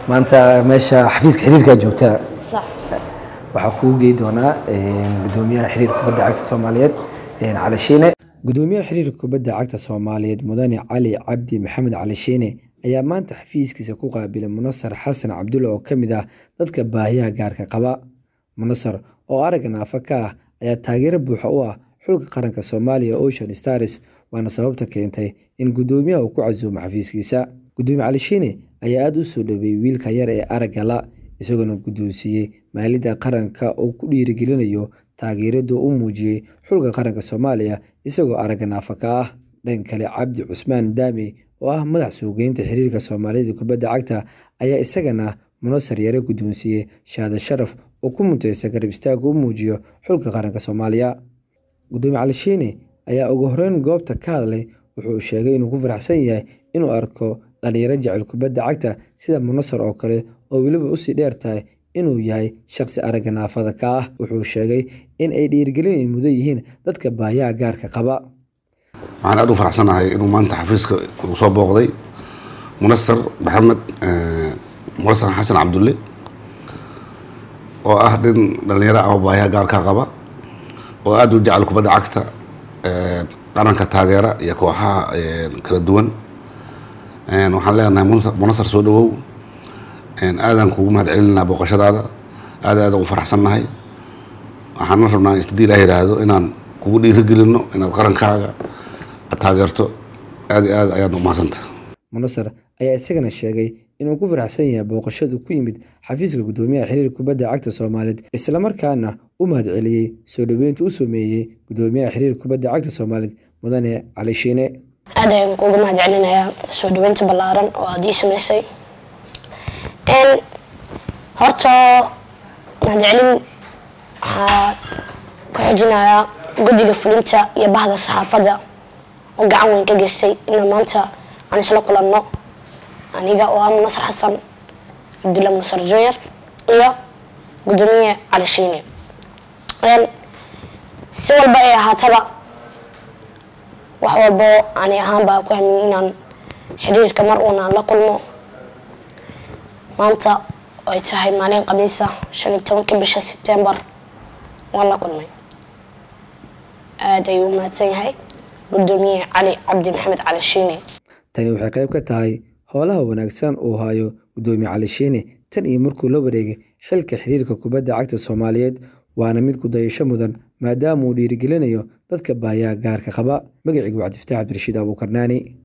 Maanta meesha xafiiska xiriirkaa joogtaa. Sax. Waxaa kuu gey doonaa gudoomiyaha xiriirka kubadda cagta Soomaaliyeed, Cali Shiine. Gudoomiyaha xiriirka kubadda cagta Soomaaliyeed, Mudane Cali Cabdi Maxamed Cali Shiine, ayaa maanta xafiiskiisa ku qaabilay Munasar Xasan Cabdulle oo ka mid ah dadka baahiyaha gaarka qaba. Munasar oo aragga naafa ka ah ayaa taageero buuxa u ah xulka qaranka Soomaaliya, Ocean Stars, waana sababta keentay in gudoomiyaha uu ku casuumo xafiiskiisa. Gudoomiye Cali Shiine ayaa aada u soo dhaweeyey wiilka yar ee aragga la, isagoona guddoonsiiyey maaliyadda qaranka oo ku dhiirigelinayo taageerada u muujiyey xulka qaranka Soomaaliya isagoo aragga naafa ka ah. Dhanka kale, Cabdi Cusmaan Daami oo ah madax suuqgeynta xiriirka Soomaalida kubadda cagta ayaa isagana Munasar yare guddoonsiiyey shahaado sharaf oo ku muteysta garab istaagga u muujiyo xulka qaranka Soomaaliya. Gudoomiye Cali Shiine ayaa ugu horeyn goobta ka hadlay. Wuxuu sheegay inuu ku faraxsan yahay inuu arko dhalinyaro jecel kubadda cagta sida Munasar oo kale, oo weliba usii dheer tahay inuu yahay shaqsi aragga naafada ka ah. Wuxuu sheegay in ay dhiirigelin mudan yihiin dadka baahiyaha gaarka qaba. Waxaan aada u faraxsanahay inuu maanta xafiiska uu soo booqday Munasar Maxamed, Munasar Xasan Cabdulle, oo ah nin dhalinyaro ama baahiyaha gaarka qaba oo aada u jecel kubadda cagta, qaranka taageera iyo kooxaha kala duwan. Waxaan leenahay, Munasar, soo dhawow. Aadaan kugu mahad celinaa booqashadaada, aad aadaan u faraxsannahay. Waxaan rabnaa, haddii Ilaah yidhaahdo, inaan kugu dhiirigelino inaad qarankaaga taageerto. Aad iyo aad ayaad umahadsantaha. Munasar ayaa isagana sheegay inuu ku faraxsan yahay booqashadu ku yimid xafiiska gudoomiyaha xiriirka kubadda cagta Soomaaliyeed, islamarkaana u mahad celiyey soo dhaweynta u sameeyey gudoomiyaha xiriirka kubadda cagta Soomaaliyeed, Mudane Cali Shiine. Aad ayaan kuuga mahad celinayaa soo dhaweynta ballaaran oo aada ii samaysay. Horta mahad celin waxaa ku xijinayaa guddiga fulinta iyo bahda saxaafadda oo gacan weyn ka geystay inaan maanta aan isla kulanno, aniga oo ah Munasar Xasan Cabdulla, Munasar Junior, iyo gudoomiye Cali Shiine. Si walba ay ahaataba, wax walbo ani ahaan baa ku hamiyey inaan xiriirka mar uun aan la kulmo. Maanta ay tahay maalin Khamiisa, 15-ka bisha Sebtembar, waan la kulmay. Aada ayuu u mahadsan yahay gudoomiye Cali Cabdi Maxamed Cali Shiine. Tani waxay qayb ka tahay howlaha wanaagsan uu hayo gudoomiye Cali Shiine tan iyo markuu la wareegay xilka xiriirka kubadda cagta Soomaaliyeed, waana mid ku dayasho mudan maadaama uu dhiirigelinayo dadka baahiyaha gaarka qaba. Magacaygu Cabdifataax Cabdirashiid Abuukarnaani.